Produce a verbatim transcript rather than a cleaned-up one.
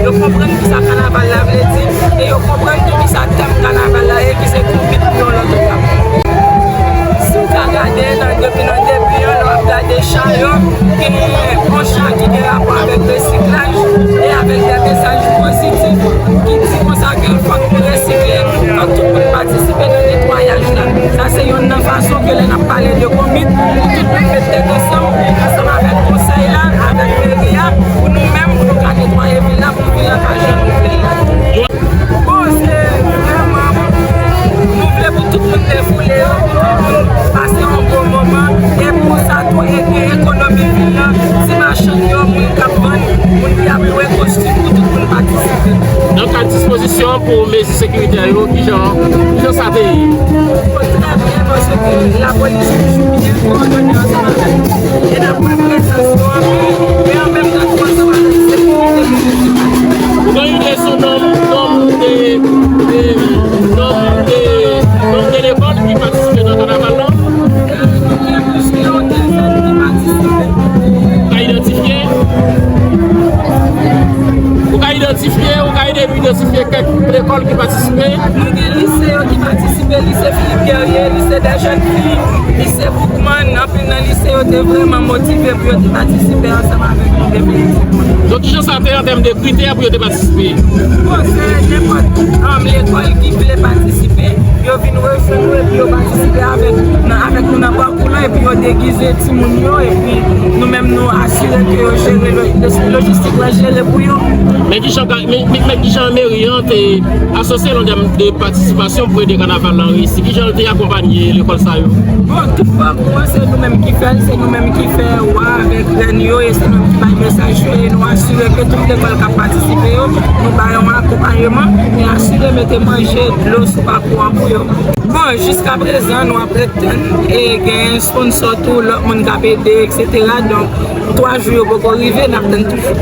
Yo konprann kisa kanaval la vle di, e yo konprann tou kisa tèm kanaval la ye, ki se konbit pou yon lòt etap. Si w ka gade nan, depi nan debi an, lè w ap gade cha yo, genyen yon cha ki gen rapò avèk resiklaj e avèk de mesaj pozitif ki di konsa ke fòk nou resikle, fòk tout moun patisipe nan netwayaj la. Sa se yonn nan fason ke lè n ap pale de konbit, pou tout moun met tèt ansanm, ansanm avèk konsèy la, avèk meri a, pou nou menm, pou nou ka netwaye vil la, pou vil la pa janm ouvri. Bon, se vrèman, nou vle pou tout moun defoule yo, pou tout moun pase yon bon moman, e pou sa tou ede ekonomi vil la, ti machann yo, moun k ap vann, moun ki ap lwe kostim, pou tout moun patisipe. Nan kad dispozisyon pou mezi sekiritè yo, kijan, kijan sa te ye? Bon, trè byen, paske lapolis toujou byen kowòdone ansanm avèk nou. E n ap wè prezans yo anpil, e an menm tan tou ansanm avèk sekirite minisipal. Ou gen ide sou nonb, nonb de, de, nonb de, nonb de lekòl ki patisipe nan kanaval la? Gen plis ke yon kenzèn ki patisipe. Ou ka idantifye? Ou ka idantifye, ou ka ede nou idantifye kèk lekòl ki patisipe? Nou gen lise yo ki patisipe, lise Philippe Guerrier, lise des jeunes filles, lise Boukman, anpil nan lise yo te vrèman motive pou yo te patisipe ansanm avèk nou definitivman. Donk, kijan sa te an tèm de kritè pou yo te patisipe? Bon, se nenpòt, um, lekòl ki vle patisipe, yo vin rejwenn nou epi yo patisipe avèk, nan, avèk nou nan pakou la, epi yo degize timoun yo, epi nou menm nou asire ke yo jere lo-, lo-, lojistik la jere pou yo. Men kijan, men, men, men kijan meri an te asosye l an tèm de patisipasyon pou ede kanaval la reyisi? Kijan l te akonpanye lekòl sa yo? Bon, tout pakou an, se nou menm ki fè l, se nou menm ki fè wa avèk rèn yo, e se nou menm ki bay mesaj yo, e nou asire ke tout lekòl k ap patisipe yo, nou ba yo yon akonpayman, e asire mete manje, dlo sou pakou an pou yo. Bon, jiskaprezan, nou ap ret tann, e gen sponsò tou, lòt moun k ap ede, etsetera. Donk, twa jou yo poko rive, n ap tann toujou.